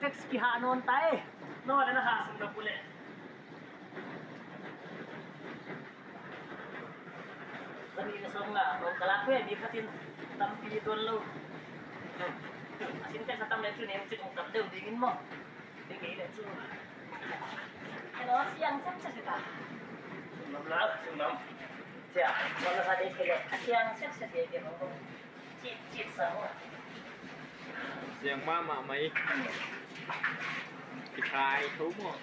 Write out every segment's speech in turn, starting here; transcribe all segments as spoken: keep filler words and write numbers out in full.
Kiha nawn tai. No, na ha sum na pule. Kan ni na sawm nga, sawm kalak pe, mi khatin tampi tuan lou. A Sintex a tam leh chu nem chu tam deuh ding in maw. Ding kei leh chu. Hello, siang chet chet ta. Sum lam la, sum lam. Sia, mana sa ding kei leh. Siang chet chet ding kei maw. Chit, chit sa maw. Siang mahmah mai. Kikhai thou maw.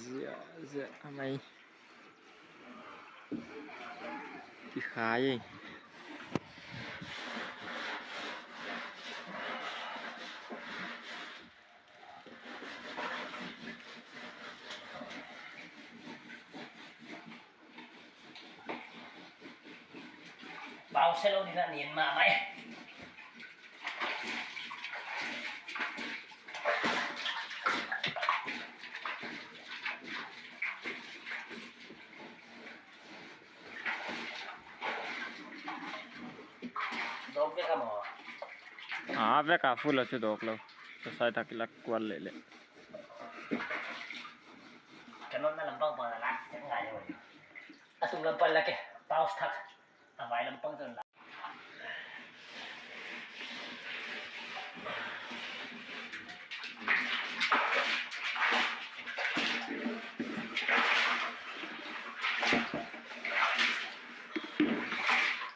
Ziahziah mai. Kikhai e. Pau se lou ding a nin mahmah e. Dawk vek a maw? A vek a, full a chu dawk lou. Sa sai tak i lak kual leh leh. Ka nawnna lam pang pang la lak, ngai leh. A tung lam pan lak e, paus thak. A vai lam pang zon lak.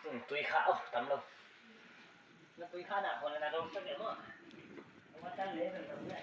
Hmm, tui kha, oh, tam lou. Na tui kha na, khawl na dawm sak leh maw. Wa tan le na dawm na.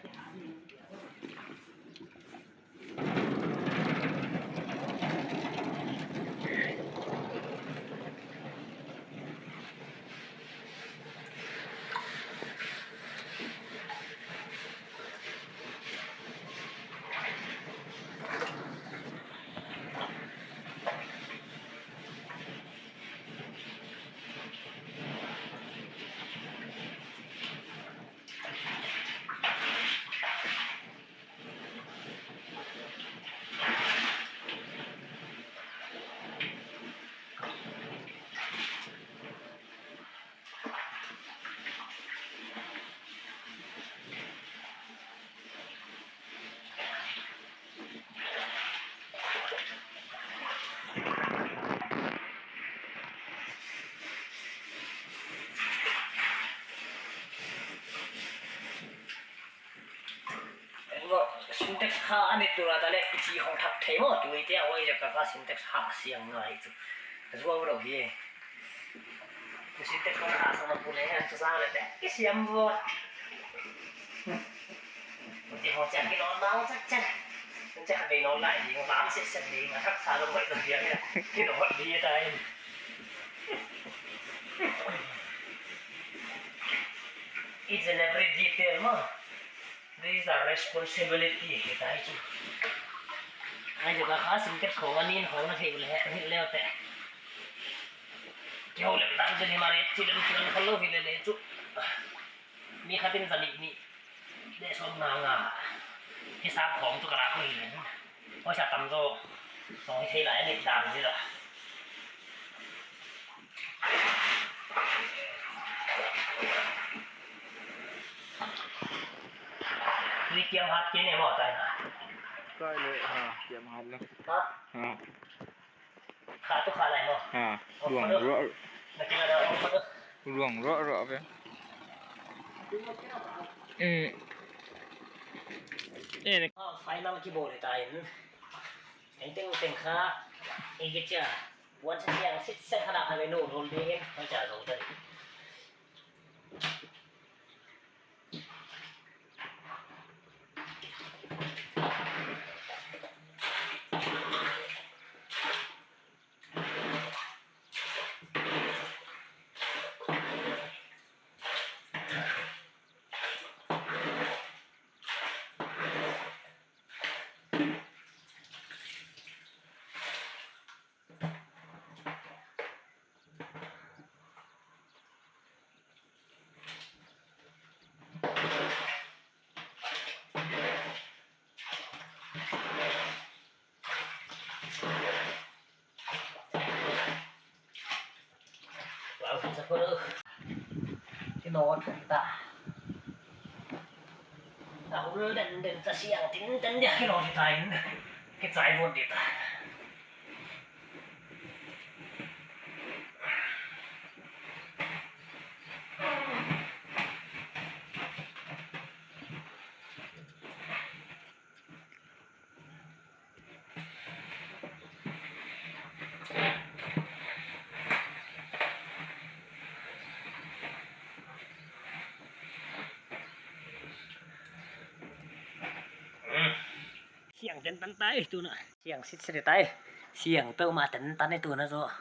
Sintex kha a ni tura ta leh, i chi hong thak thei maw, tui te a huai ziak a kha Sintex kha siang ngai chu. Zuau lou hi. Sintex kha a sa ma pu leh, an chu sa leh te, ki siam vot. Ti ho chak ki lo mau chak chak. Chak kha bei lo lai ding, lam set set ding, a thak sa lou hoih lou ding, ki lo hoih ding tai. Each and every detail maw. This is a responsibility, hi tai chu. Ai, chu ka kha Sintex khong a nin khong na thei leh, hi leh te. Keu lem dan chu ni ma re, chi lem chi lem kha lou hi leh leh chu. Mi khatin zanih nih leh sawm nga nga. Hisap khong chu ka la ko hi leh. Poisa tam zaw. Song hi thei lai ni dan hi la. Tui kiam hat kei ne maw tai na. Tai le, ha, kiam hat na. Ha? Ha. Kha tu kha lai maw. Ha, luang ruah. Na kila da, oh, luang ruah ruah ve. Eh. Eh, ne. Ah, final kibawl ta in. Teng teng teng kha. Ei ke cha. Wan sa siang sit sa kha na kha le no rol ding in. Kha cha zo ta. Kino thun ta. Ka hul den den ta, siang tinten dia kino thei ta in. Kichai vot di ta. Siang tinten ta i tuna. Siang sitset ta i. Siang peuhmah tinten i tuna zaw.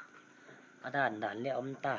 A dandan leh om ta.